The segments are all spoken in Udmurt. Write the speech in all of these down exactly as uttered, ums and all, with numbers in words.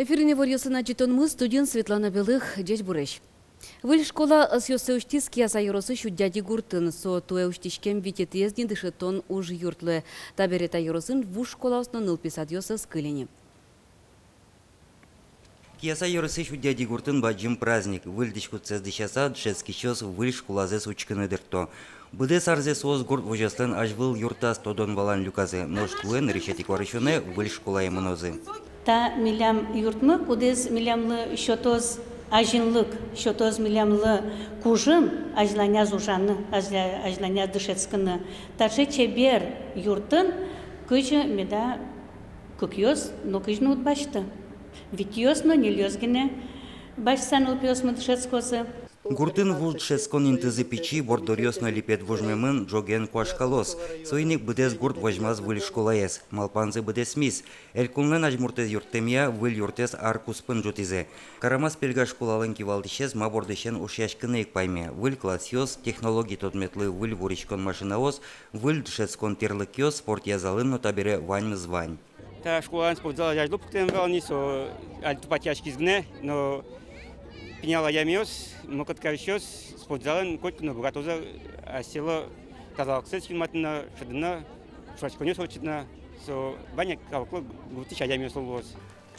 Эфирын иворъёсын адӟытонмы, студиын Светлана Белых. Ӟечбуресь! Выль школа ӧсъёссэ усьтӥз Кияса ёросысь Удьяди гуртын. Со туэ усьтӥськем витетӥез ни дышетон уж юрт луэ. Табере та ёросын вуж школаос но нылпи садъёс ӧз кыльы ни. Кияса ёросысь Удьяди гуртын бадӟым праздник. Выль дӥськутсэс дӥсяса, дышетскисьёс выль школазэс учкыны дырто. Быдэс арзэ соос гурт возёслэн азьвыл юртаз тодон-валан люказы. Нош туэ нырысетӥ куарусёнэ выль школае мынозы. Та милям юртмы, кудӥз милемлы сётоз азинлык, сётоз милемлы кужым азьланяз ужаны, азьля-, азьланяз дышетскыны. Таӵе чебер юртын кызьы меда кыкъёс но кызьы но уд басьты. Витьёс но ньыльёс гинэ басьтса нылпиосмы дышетскозы. Гуртын вуж дышетскон интызы пичи, борддоръёс но липет вужмемын, ӝоген куашкалоз. Соин ик быдэс гурт возьмаз выль школаез. Малпанзы быдэсмиз. Элькунлэн азьмуртэз юрттэмъя выль юртэз ар куспын ӝутӥзы. Карамас-Пельга школалэн кивалтӥсез ма бордысен ушъяськыны ик пайме. Выль классъёс, технологи тодметлы выль вуриськон машинаос, выль дышетскон тӥрлыкъёс, спортъя залын но табере ваньмыз вань. Та школалэн спортзалэз азьло пуктэм вал ни, со али тупатъяськиз гинэ, но пинал адямиос, мылкыд карисьёс спортзалын котьку но быгатозы асьсэлы тазалыксэс юнматыны, шӧдыны, шуаськонъёс ортчытыны, со вань калыклы, гуртысь адямиослы луоз.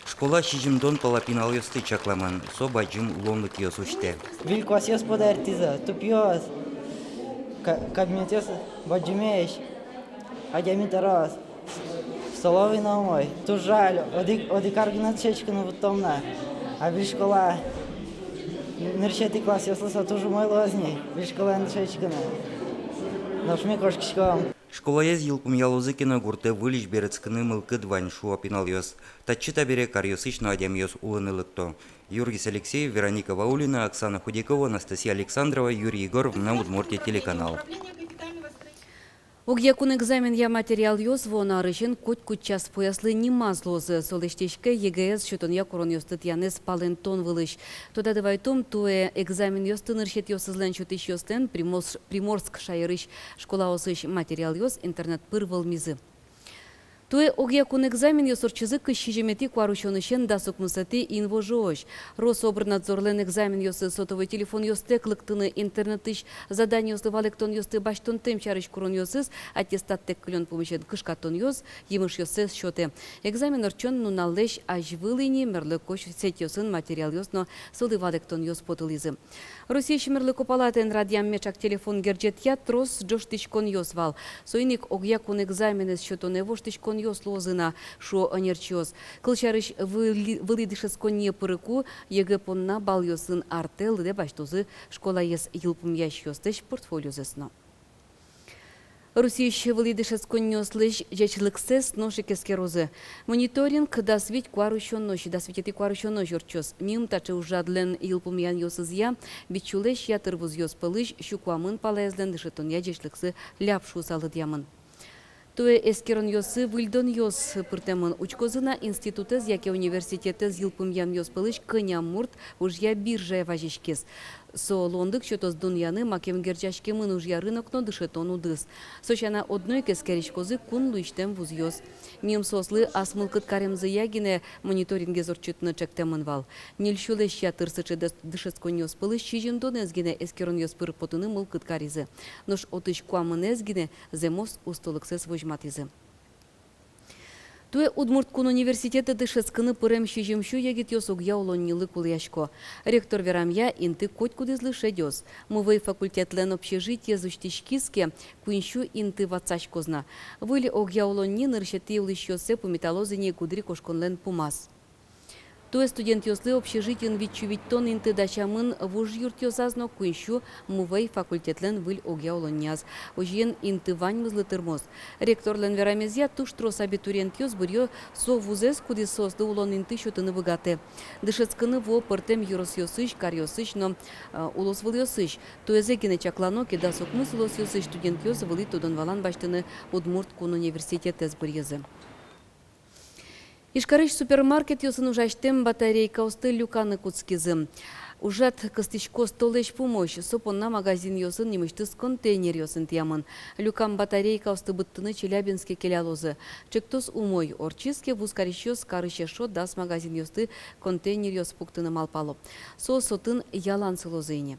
Школа сизьымдон пала пиналъёсты чакламын, со бадӟым луонлыкъёс усьтэ. Выль классъёс подаритӥзы, тупъёс, ка-, кабинетъёс бадӟымесь, адями трос. Столовой но умой. Туж жаль, одӥг, одӥг ар гинэ дышетскыны вуттом на. А выль школа, нырысетӥ классъёслы со туж умой луоз ни, выль школаын дышетскыны. Нош ми кошкиськом. Школаез йылпумъялозы ке но, гуртэ выльысь берытскыны мылкыд вань, шуо пиналъёс. Татчы табере каръёсысь но адямиос улыны лыкто. Юргис Алексеев, Вероника Ваулина, Оксана Худякова, Анастасия Александрова, Юрий Егоров, «Мынам Удмуртие» телеканал. Огъя кун экзаменъя материалъёс вуоно арысен котькуд час пояслы нимаз луозы. Со лэсьтӥське ЕГЭ-ез сётонъя куронъёсты тӥянэз палэнтон вылысь. Тодады вайытом, туэ экзаменъёсты нырысетӥосызлэн сётӥсьёслэн Приморс-, Приморск шаерысь школаосысь материалъёс интернет пыр вӧлмизы. Туэ огъя кун экзаменъёс ортчизы кызь сизьыметӥ куарусёнысен дас укмысэтӥ инвожоозь. Рособрнадзорлэн экзаменъёсы сотовой телефонъёстэк лыктыны, интернетысь заданиослы валэктонъёсты басьтонтэм сярысь куронъёсыз аттестаттэк кылён пумысен кышкатонъёс емышъёссэ сётэ. Экзамен ортчон нуналлэсь азьвыл ини мерлыко сетьёсын материалъёс но солы валэктонъёс потылӥзы. Россиысь мерлыко палатаен радъям меӵак телефон герӟетъя трос ӝожтӥськонъёс вал. Соин ик огъя кун экзаменэз сётонэ воштӥськонъёс луозы на, шуо ӧнерчиос. Кылсярысь, вылӥ, вылӥ дышетсконние пырыку ЕГЭ понна балъёсын артэ лыдэ басьтозы школаез йылпумъясьёслэсь портфолиозэс но. Россиысь вылӥ дышетсконниослэсь ӟечлыксэс нош ик эскерозы. Мониторинг дас вить куарусёнозь, дас витетӥ куарусёнозь ортчоз. Миым таӵе ужрадлэн йылпумъянъёсызъя витьсюлэсь ятыр вузъёс пӧлысь сю куамын палаезлэн дышетонъя ӟечлыксы ляб шуыса лыдъямын. Туэ эскеронъёсы выльдонъёс пыртэмын. Учкозы на институтэз яке университетэз йылпумъянъёс пӧлысь кӧня мурт ужъя биржае вазиськиз. Со луонлык сётоз дунъяны, макем герӟаськемын ужъя рынок но дышетон удыс. Со сяна, одно ик эскериськозы кун луисьтэм вузъёс. Миым соослы ас мылкыд каремзыя гинэ мониторингез ортчытыны чектэмын вал. Ньыльсюлэсь ятыр сыӵе дыс-, дышетсконниос пӧлысь сизьымдонэз гинэ эскеронъёс пыр потыны мылкыд каризы. Нош отысь куамынэз гинэ зэмос устолыксэс возьматӥзы. Туэ Удмурт кун университетэ дышетскыны пырем сизьымсю егитъёс огъя улоннилы кулэясько. Ректор верамъя, инты котькудӥзлы шедёз. Мувӧй факультетлэн общежитиез усьтӥськиз ке, куиньсю инты ватсаськоз на. Выль огъя улонни нырысетӥ улӥсьёссэ пумиталоз ини гудырикошконлэн пумаз. Туэ студентъёслы общежитиын витьсю витьтон инты дасямын вуж юртъёсаз но куиньсю мувӧй факультетлэн выль огъя улоннияз. Озьыен, инты ваньмызлы тырмоз. Ректорлэн верамезъя, туж трос абитуриентъёс быръё со вузэз, кудӥз соослы улон инты сётыны быгатэ. Дышетскыны вуо пӧртэм ёросъёсысь, каръёсысь но, э, улосвылъёсысь. Туэзэ гинэ чаклано ке, дас укмыс улосъёсысь студентъёс вылӥ тодон-валан басьтыны Удмурт кун университетэз быръизы. Ижкарысь супермаркетъёсын ужасьтэм батарейкаосты люканы кутскизы. Ужрад кыстӥськоз толэзь пумозь. Со понна магазинъёсын нимысьтыз контейнеръёс интыямын. Люкам батарейкаосты быдтыны Челябинске келялозы. Ӵектос умой: ортчиз ке, вузкарисьёс карысь эшшо дас магазинъёсты контейнеръёс пуктыны малпало. Соос отын ялан сылозы ини.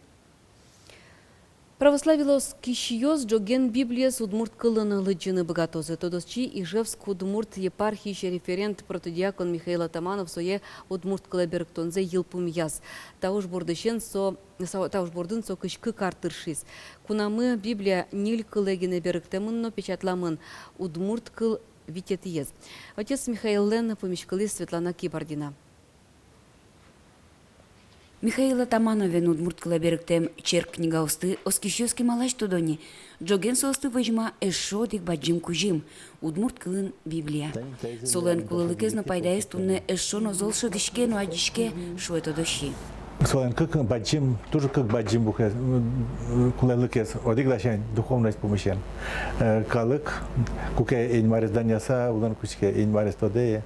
Православилы оскисьёс ӝоген Библиез удмурт кылын лыдӟыны быгатозы. Тодосчи, Ижевск удмурт епархиысь референт протодиакон Михаил Атаманов сое, удмурт кылэ берыктонзэ, йылпумъяз. Та уж бордысен со, са-, та уж бордын со кызь кык ар тыршиз. Кунамы Библия ньыль кылэ гинэ берыктэмын но печатламын, удмурт кыл витетӥез. Отец Михаиллэн пумиськылӥз Светлана Кибардина. Михаил Атамановен удмурт кылэ берыктэм черк книгаосты оскисьёс кемалась тодо ни. Ӝоген соосты возьма эшшо одӥг бадӟым кузьым — удмурт кылын Библия. Солэн кулэлыкез но пайдаез туннэ эшшо но зол шӧдӥське но адӟиське, шуэ тодосчи. Солэн кык бадӟым, туж кык бадӟым букез, м, кулэлыкез. Одӥг ласянь, духовность пумысен. Э, калык, куке Инмарез данъяса улон кутске, Инмарез тодэ,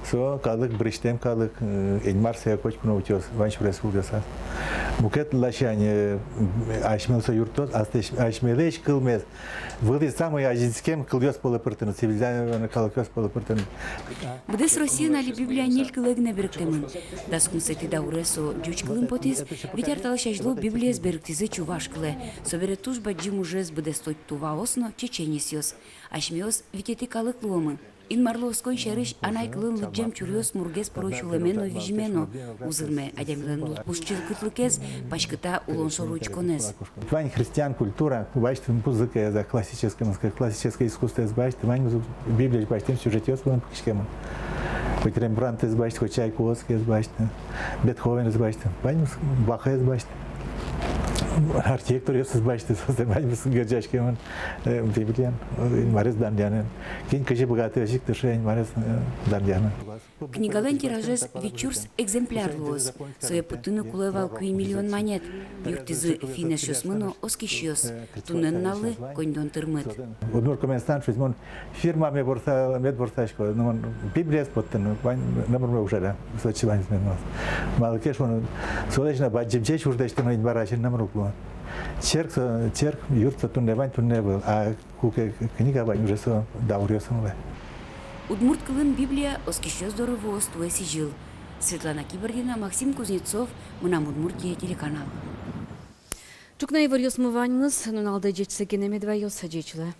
со калык, бырисьтэм калык, э, Инмар сое котьку но утёз вань сюрес улъёсаз. Мукет ласянь, э, асьмелы со юрттоз, асьмелэсь кылмес вылӥ самой азинскем кылъёс пӧлы пыртыны, цивилизованной калыкъёс пӧлы пыртыны. Быдэс Россиын али Библия ньыль кылэ гинэ берыктэмын. Дас укмысэтӥ дауре со ӟуч кылын потӥз, вить ар талэсь азьло Библиез берыктӥзы чуваш кылэ. Собере туж бадӟым ужез быдэсто туваос но чеченецъёс. Асьмеос витетӥ калык луомы. Инмарлы оскон сярысь анай кылын лыдӟем чуръёс мургес пыро сюлэме но, визьме но. Узырме адямилэн лулчылкытлыкез, паськыта улон шоры учконэз. Вань христиан культура, басьтэ музыкаез, классической, классической искусствоез басьтэ, ваньмыз Библиысь басьтэм сюжетъёс вылын пыкиськемын. Хоть Рембрандтэз басьтэ, хоть Чайковскийез басьтэ, Бетховенэз басьтэ. Ваньмыз, Бахез басьтэ. Архитекторъёсыз басьтэ, соос ваньмыз герӟаськемын, э, Библиен, э, Инмарез данъянэн. Кин кызьы быгатэ, озьы ик тырше Инмарез, э, данъяны. Книгалэн тиражез вить сюрс экземпляр луоз. Сое поттыны кулэ вал куинь миллион манет. Юрттӥзы финн эшъёсмы но оскисьёс. Туннэ нуналлы коньдон тырмыт. Удмурт Коммерсант шуиз: мон фирмаме ворса, мед ворсасько, но мон Библиез поттыны, вань, номырме ужеда, со чиваньзме но. Малы ке шуоно, солэсь но бадӟым ӟеч уж лэсьтыны Инмар азьын номыр уг луы. Черк со, черк, юрт со туннэ вань, туннэ ӧвӧл, а куке книга вань, уже со дауръёсын луэ. Удмурт кылын Библия оскисьёс доры вуоз туэ сӥзьыл. Светлана Кибардина, Максим Кузнецов, «Мынам Удмуртие» телеканал. Ӵукна иворъёсмы ваньмыз, нуналды ӟечсэ гинэ мед ваёз, ӟеч луэ.